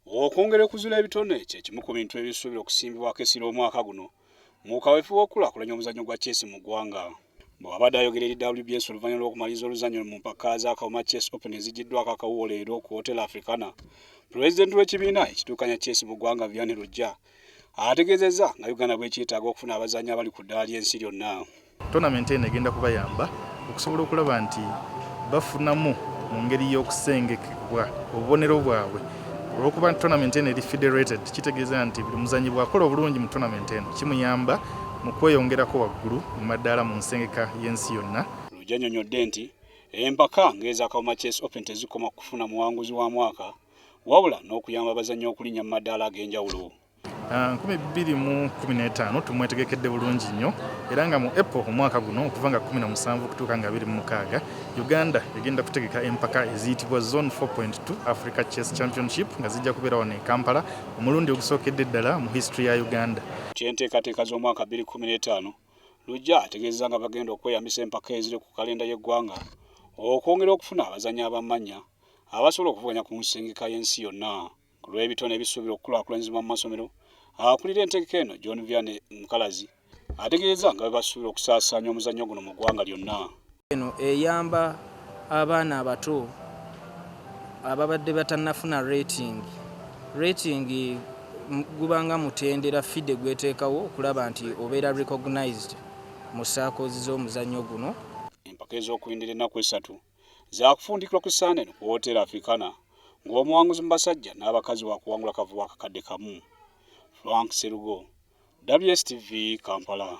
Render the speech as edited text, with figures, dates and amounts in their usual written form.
Okwongera okuzuula ebitone kye kimu ku bintu ebisuubirwa okusimbibwako essira omwaka guno mu kaweefube w'okukulaakulanya omuzannyo gwa chess mu ggwanga. Bw'abadde ayogera eri WBS oluvannyuma lw'okumaliriza oluzannya mu mpaka za Kawuma Chess Open eziggyiddwako akawuwo leero ku Hotel Africana, pulezidenti w'ekibiina ekiddukanya chess mu ggwanga Vianney Luggya ategeezezza nga Uganda bw'ekyetaaga okufuna abazannyi abali ku ddaala ly'ensi lyonna. Tournament eno egenda kubayamba okusobola okulaba nti bafunamu mu ngeri y'okusengekebwa obubonero bwabwe. Olw'okuba tournament eno eri federated, kitegeeza nti buli muzannyi bw'akola obulungi mu tournament eno kimuyamba mu kweyongerako waggulu mu maddaala mu nsengeka y'ensi yonna. Luggya annyonnyodde nti empaka ng'eza Kawuma Chess Open tezikoma ku kufuna muwanguzi wa mwaka wabula n'okuyamba abazannyi okulinnya mu maddaala ag'enjawulo. 2015 tumwetegekedde bulungi nnyo era nga mu April omwaka guno okuva nga 17 okutuuka nga 26, Uganda egenda kutegeka empaka eziyitibwa Zone 4.2 Africa Chess Championship nga zijja kubeera wano e Kampala omulundi ogusookedde ddala mu history ya Uganda. Ky'enteekateeka z'omwaka 2015, Luggya ategeezezza nga bagenda okweyambisa empaka eziri ku kalenda y'eggwanga okwongera okufuna abazannyi ab'amannya abasobola okuvuganya ku nsengeka y'ensi yonna. Ku lw'ebitone ebisuubirwa okukulaakulanyizibwa mu masomero, akulira entegeka eno John Vianney Mukalazi ategeeza nga bwe basuubira okusaasaanya omuzannyo guno mu ggwanga lyonna. Eno eyamba abaana abato ababadde batannafuna rating. Rating gubanga mutendera FIDE gweteekawo okulaba nti obeera recognized mu circles z'omuzannyo guno. Empaka ez'okuyindira ennaku 3 zaakufundikirwa ku Ssande eno ku Hotel Africana ng'omuwanguzi mu basajja n'abakazi wakuwangula kavubo akakadde kamu. Frank Serugo, WSTV, Kampala.